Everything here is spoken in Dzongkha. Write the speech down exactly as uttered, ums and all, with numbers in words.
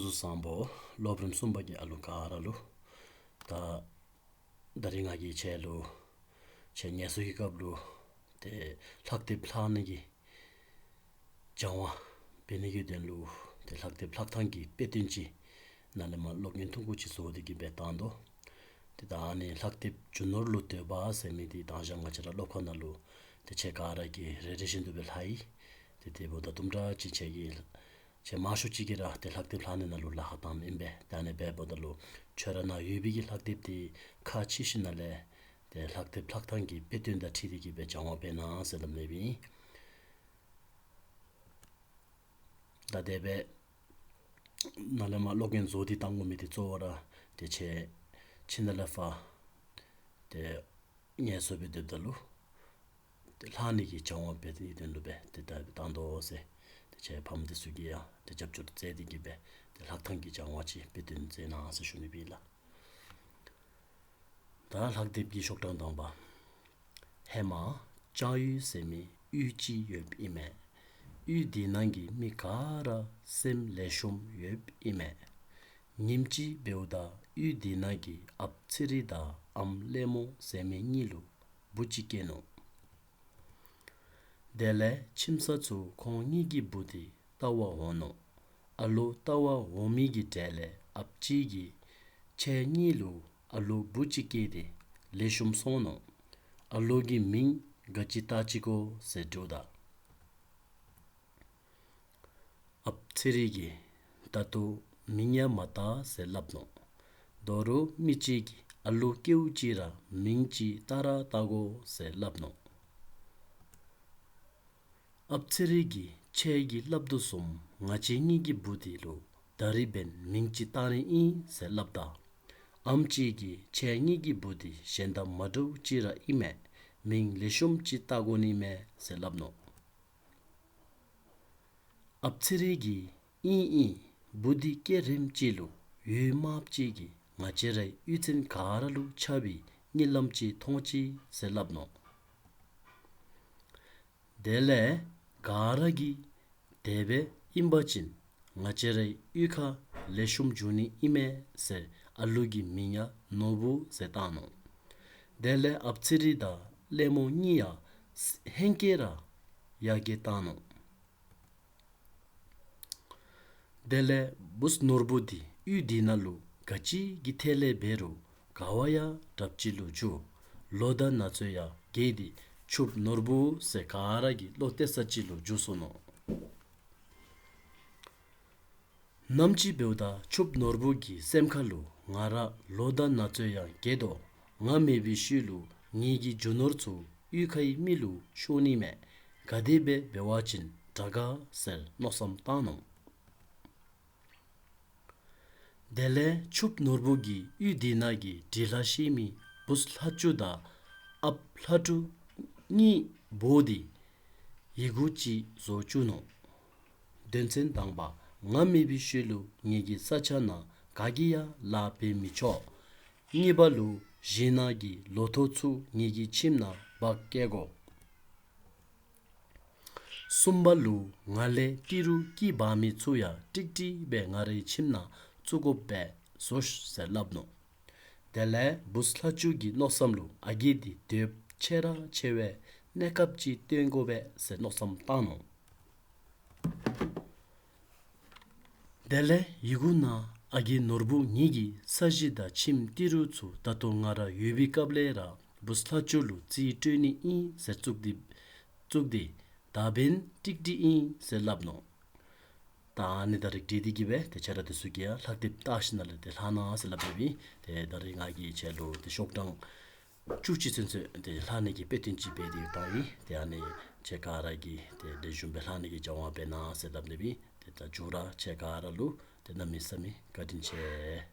གཟུགས་བཟང་པོ། སློབ་རིམ་གསུམ་པ་གི་ཨ་ལུ་ག་ར་ལུ། ད་ད་རིས་ང་གིས་ཁྱེད་ལུ་ཁྱེད་ངལ་གསོ་གི་སྐབས་ལུ་ཏེ་ལྷག་དེབ་ལྷག་ནི་གི་སྦྱང་བ་འབད་ནི་གི་དོན་ལུ་ཏེ་ལྷག་དེབ་ལྷག་ཐངས་ཀྱི་དཔེ་སྟོན་ཅིག་ནཱ་ལས་མར་གློག་བརྙན་ཐུང་ཀུ་ཅིག་བཟོ་སྟེ་གི་སྦེ་བཏང་དོ། ཏེ་ད་ཨ་ནི་ལྷག་དེབ་རྒྱུ་ནོར་ལུ་འདོད་པ་ཟེར་མི་འདི་དང་ཞག་ང་བཅས་ར་སློབ་ཁང་ནང་ལུ་ཏེ་ཁྱེད་ག་ར་གིས་རེ་རེ་བཞིན་དུ་སྦེ་ལྷག་ཡི། ཏེ་དེ་འབདཝ་ད་དུམ་གྲ་ཅིག་ཁྱེད་ཀྱིས་ཁྱེད་མང་ཤོས་ཅིག་གིས་ར་ཏེ་ལྷག་དེབ་ལྷག་ནི་ནང་ལུ་ལཱ་ཁག་བཏངམ་ཨིན་པས། ད་ཨ་ནི་འབདཝ་ད་ལུ་ཁྱོད་ར་ནང་ཡོད་པའི་གི་ལྷག་དེབ་འདི་ཁག་ཆེ་ཤོས་ནང་ལས་ཏེ་ལྷག་དེབ་ལྷག་ཐངས་ཀྱི་དཔེ་སྟོན་དང་འཁྲིལ་ཏེ་གི་སྦེ་སྦྱང་བ་འབད་གནང་ཟེར་སླབ་ནི་ཨིན། ད་དེ་སྦེ་ནཱ་ལས་མར་གློག་བརྙན་བཟོ་སྟེ་བཏང་དགོ་མི་འདི་གཙོ་བོ་ར་ཏེ་ཁྱེད་ཁྱིམ་ནང་ལས་ཕར་ཏེ་ངལ་གསོ་འབད་སྡོདཔ་ད་ལུ་ཏེ་ལྷག་ནི་གི་སྦྱང་བ་འབད་ནི་གི་དོན་ལུ་སྦེ་ཏེ་ད་བཏང་དོ་ཟེར། ཏེ་ཁྱེད་ཕམ་འདི་ཚུ་གིས་ཡང་ཏེ་རྒྱབ་སྐྱོར་མཛད་དེ་གི་སྦེ་ཏེ་ལྷག་ཐངས་ཀྱི་སྦྱང་བ་ཅིག་དཔེ་སྟོན་མཛད་གནང་ཟེར་ཞུ་ནི་ཨིན་ལགས། ད་ལྷག་དེབ་ཀྱི་ཤོག་གྲངས་དང་པ། ཧེ་མ་ལྕང་ཡུལ་ཟེར་མི་ཡུལ་ཅིག་ཡོདཔ་ཨིན་མས། ཡུལ་དེ་ནང་གི་མི་ག་ར་སེམས་ལེགས་ཤོམ་ཡོདཔ་ཨིན་མས། ཉིནམ་ཅིག་འབདཝ་ད་ཡུལ་དེ་ནང་གི་ཨཔ་ཚེ་རིང་དང་ཨམ་ལེ་མོ་ཟེར་མི་གཉིས་ལུ་བུ་ཅིག་སྐྱེས་ནུག། དེ་ལས་ཁྱིམ་ས་ཚུ་ཁོང་གཉིས་ཀྱི་བུ་འདི་ལྟ་བར་འོང་ནུག། ཨ་ལོ་ལྟ་བར་འོང་མི་གི་གྲས་ལས་ཨཔ་ཅིག་གིས་ཁྱེད་གཉིས་ལུ་ཨ་ལོ་བུ་ཅིག་སྐྱེས་ཏེ་ལེགས་ཤོམ་སོང་ནུག། ཨ་ལོ་གི་མིང་ག་ཅི་བཏགས་ཅི་གོ་ཟེར་དྲིཝ་ད། ཨཔ་ཚེ་རིང་གིས་ད་ལྟོ་མིང་ཡང་མ་བཏགས་ཟེར་སླབ་ནུག། དོ་རུང་མི་ཅིག་གིས་ཨ་ལོ་སྐྱེཝ་ཅིག་ར་མིང་ཅིག་བཏགས་ར་བཏགས་དགོ་ཟེར་སླབ་ནུག། ཨཔ་ཚེ་རིང་གིས་ཁྱེད་ཀྱིས་སླབ་དོ་བཟུམ་ང་བཅས་གཉིས་ཀྱི་བུ་འདི་ལུ་ད་རིས་འབདན་མིང་ཅིག་བཏགས་ནི་ཨིན་ཟེར་སླབ་ད། ཨམ་ཅིག་གིས་ཁྱེད་གཉིས་ཀྱི་བུ་འདི་གཞན་དང་མ་འདྲཝ་ཅིག་ར་ཨིན་མས། མིང་ལེགས་ཤོམ་ཅིག་བཏགས་དགོ་ནི་མས་ཟེར་སླབ་ནུག། ཨཔ་ཚེ་རིང་གིས་ཨིན་ཨིན། བུ་འདི་སྐྱེ་རནམ་ཅིག་ལུ་འོད་དམརཔོ་ཅིག་གིས་ང་བཅས་རའི་གཡུས་ཚན་ག་ར་ལུ་ཁྱབ་པའི་གཉིད་ལམ་ཅིག་མཐོང་ཅི་ཟེར་སླབ་ནུག། དེ་ལས་ག་ར་གིས་དེ་སྦེ་ཨིན་པ་ཅིན་ང་བཅས་རའི་གཡུས་ཁར་ལེགས་ཤོམ་འགྱོ་ནི་ཨིན་མས་ཟེར་ཨ་ལོ་གི་མིང་ཡང་ནོར་བུ་ཟེར་བཏགས་ནུག། དེ་ལས་ཨཔ་ཚེ་རིང་དང་ལེ་མོ་གཉིས་ཡང་ཧེང་སྐལ་ར་ཡར་རྒྱས་བཏང་ནུག། དེ་ལས་བུཚ་ནོར་བུ་འདི་གཡུས་འདི་ནང་ལུ་ག་ཅི་གི་ཐད་ལས་འབད་རུང་ག་བ་ཡང་དྲགཔ་ཅིག་ལུ་འགྱུར། ལོ་དང་ན་ཚོད་ཡང་རྒས་ཏེ་ཕྱུགཔོ་ནོར་བུ་ཟེར་ག་ར་གི་བློ་གཏད་ས་ཅིག་ལུ་འགྱུར་སོ་ནུག། ནམ་ཅིག་འབདཝ་ད་ཕྱུགཔོ་ནོར་བུ་གི་སེམས་ཁ་ལུ་ང་ར་ལོ་དང་ན་ཚོད་ཡང་རྒས་དོ། ང་མེད་པའི་ཤུལ་ལུ་ངེ་གི་རྒྱུ་ནོར་ཚུ་གཡུས་ཁའི་མི་ལུ་ཤོར་ནི་མས། ག་དེ་སྦེ་འབད་བ་ཅིན་དྲག་ག་ཟེར་མནོ་བསམ་བཏང་ནུག། དེ་ལས་ཕྱུགཔོ་ནོར་བུ་གིས་གཡུས་འདི་ནང་གི་འབྲི་ལྷག་ཤེས་མི་བུཚ་ལྷ་ཆུང་དང་ཨཔ་ལྷ་ཕྲུག་གཉིས་འབོ་སྟེ་ཡི་གུ་ཅིག་བཟོ་བཅུག་ནུག། དོན་ཚན་དང་པ། ང་མེད་པའི་ཤུལ་ལུ་ངེ་གི་ས་ཆ་ནང་ག་གིས་ཡང་ལཱ་འབད་མི་ཆོག། གཉིས་པ་ལུ་གཞན་ནང་གི་ལོ་ཐོག་ཚུ་ངེ་གི་ཁྱིམ་ནང་འབག་བསྐྱལ་དགོ། གསུམ་པ་ལུ་ང་ལས་ཏི་རུ་སྐྱིད་པ་མི་ཚུ་ཡང་ཀྲིག་ཀྲི་སྦེ་ང་རའི་ཁྱིམ་ནང་བཙུགས་དགོ་པས་ཟེར་སླབ་ནུག། དེ་ལས་བུཚ་ལྷ་ཆུང་གི་མནོ་བསམ་ལུ་ཨ་རྒས་འདི་དོ་རུང་ཆེ་ར་ཆེ་བའི་གནས་སྐབས་ཅིག་སྟོན་དགོ་པས་ཟེར་མནོ་བསམ་བཏང་ནུག། དེ་ལས་ཡི་གུ་ནང་ཨ་རྒས་ནོར་བུ་ངེ་གི་ས་གཞི་དང་ཁྱིམ་ཏི་རུ་ཚུ་ད་ལྟོ་ང་ར་ཡོད་པའི་སྐབས་ལས་ར་བུཚ་ལྷ་ཆུང་ལུ་རྩིས་སྤྲོད་ནི་ཨིན་ཟེར་བཙུགས་ཏེ་བཙུགས་ཏེ་ད་འབདན་ཀྲིག་ཀྲི་ཨིན་ཟེར་སླབ་ནུག། ད་ཨ་ནི་ད་རིགས་བྲིས་ཏེ་གི་སྦེ་ཏེ་ཁྱེད་ར་འདི་ཚུ་གིས་ཡང་ལྷག་དེབ་བལྟ་ཞིནམ་ལས་ཏེ་ལྷག་གནང་ཟེར་སླབ་ནི་ཨིན། ཏེ་ད་རིས་ང་གིས་ཁྱེད་ལུ་ཏེ་ཤོག་གྲངས་བཅུ་གཅིག་ཚུན་ཚོད་ཏེ་ལྷག་ནི་གི་དཔེ་སྟོན་ཅིག་འབད་དེ་ཡོདཔ་ཨིན། ཏེ་ཨ་ནི་ཁྱེད་ག་ར་གིས་ཏེ་དེ་བཟུམ་སྦེ་ལྷག་ནི་གི་སྦྱང་བ་འབད་གནང་ཟེར་སླབ་ནི་ཨིན། ཏེ་ད་མཇུག་ར་ཁྱེད་ག་ར་ལུ་ཏེ་གནམ་མེད་ས་མེད་བཀའ་དྲིན་ཆེ།